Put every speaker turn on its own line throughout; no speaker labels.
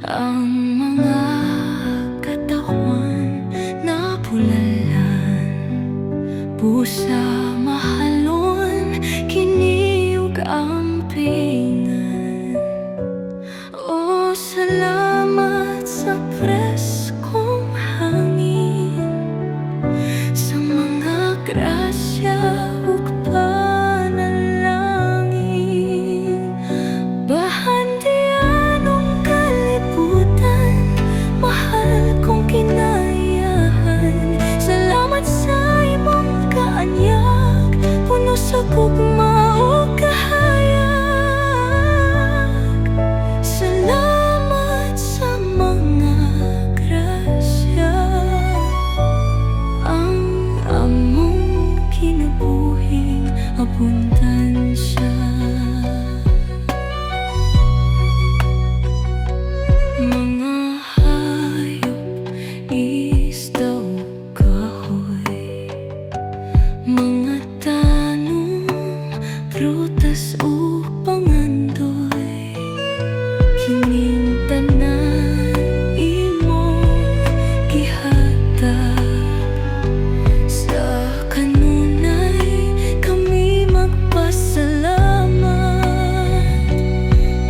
Ang mga katawhan nabulalan. Busa mahalon kini ug ampingan. O salamat sa preskong hangin, sa mga grasya ug panalangin. Bahandianong kalibutan, mahal kong kinaiyahan. Salamat sa imong kaanyag, puno sa gugma ug kahayag. Salamat sa mga grasya. Ang among kinabuhing abundansya. Mga hayop, isda ug kahoy, mga tanom, prutas ug pangandoy, kining tanan imong gihatag. Sa kanunay kami magpasalamat.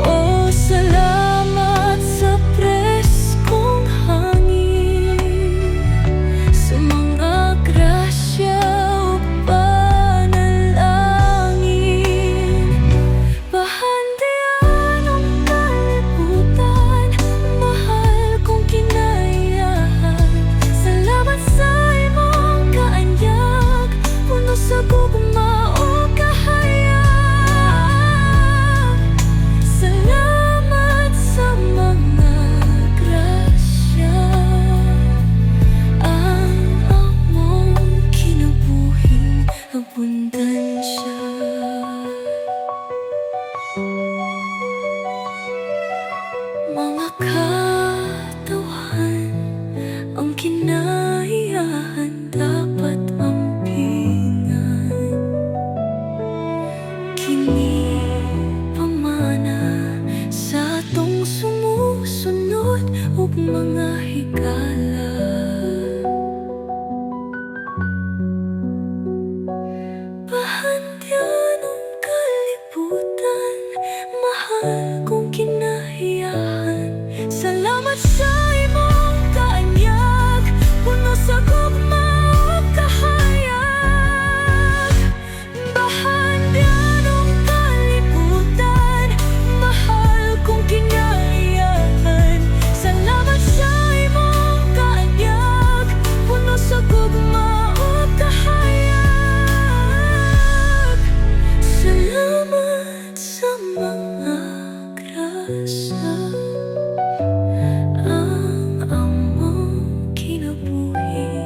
O salamat sa preskong hangin, sa mga grasya ug panalangin. Bahandianong kalibutan, mahal kong kinaiyahan. Salamat sa imong kaanyag, puno sa gugma ug kahayag. Salamat sa mga grasya. Ang among kinabuhing abundansya. Mga katawhan, ang kinaiyahan dapat ampingan. Kini pamana sa atong sumusunod ug mga higala. Bahandianong kalibutan, mahal kong kinaiyahan. Salamat sa imong kaanyag, puno sa gugma ug kahayag. Bahandianong kalibutan, mahal kong kinaiyahan. Salamat sa imong kaanyag, puno sa gugma ug kahayag. Salamat sa mga grasya. Ang among kinabuhi.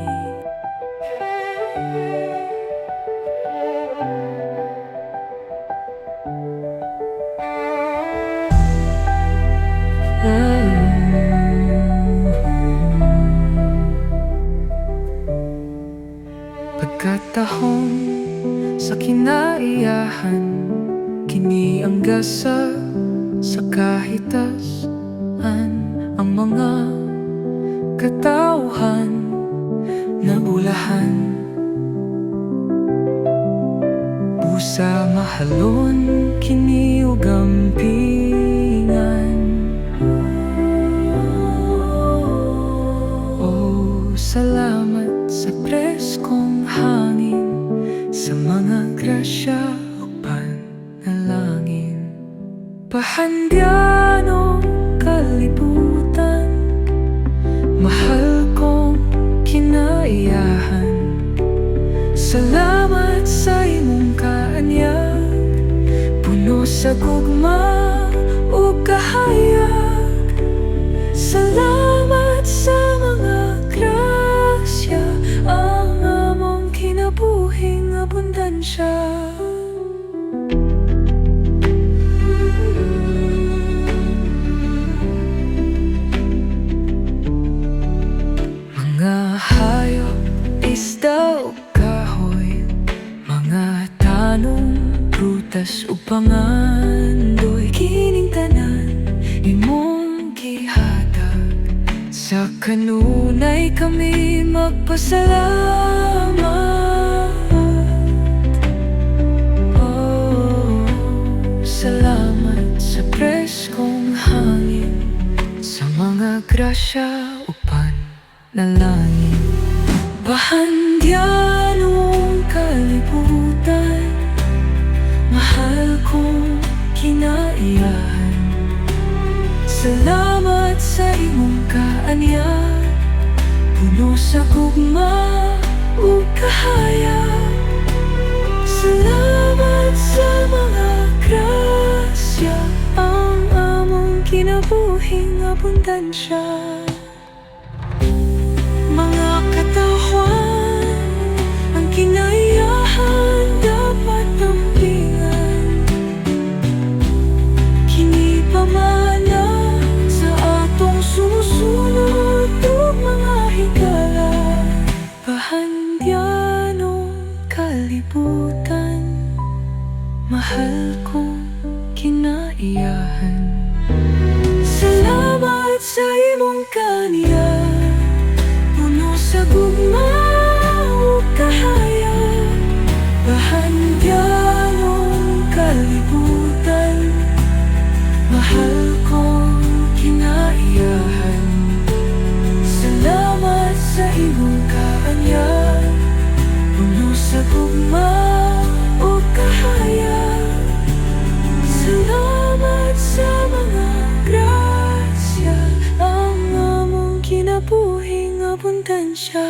Pagkatahong sa kinaiyahan, kini ang gasa sa kahitasan. Ang mga katawhan nabulahan. Busa mahalon kini ug ampingan. Oh, salamat sa preskong hangin, sa mga grasya ug panalangin. Bahandianong kalibutan, mahal kong kinaiyahan. Salamat sa imong kaanyag, puno sa gugma ug kahayag. Salamat sa mga grasya. Ang among kinabuhing abundansya. Mga hayop, isda ug kahoy, mga tanom, prutas ug pangandoy, kining tanan imong gihatag. Kami magpasalamat. Oh, salamat sa preskong hangin, sa mga grasya ug panalangin. Bahandyanong kalibutan, mahal kong kinaiyahan. Salamat sa imong kaanyag, puno sa gugma ug kahayag. Salamat sa mga grasya, ang among kinabuhing abundansya. Mga katawhan, ang kinaiyahan dapat ampingan. Kini pamana sa atong sumusunod ug mga higala. Bahandyanong kalibutan, mahal kong kinaiyahan. Salamat sa imong kaanyag, puno sa gugma ug kahayag. Bahandyanong kalibutan, mahal kong kinaiyahan. Salamat sa imong kaanyag, puno sa gugma ug kahayag. Salamat sa mga grasya, ang among kinabuhing abundansya.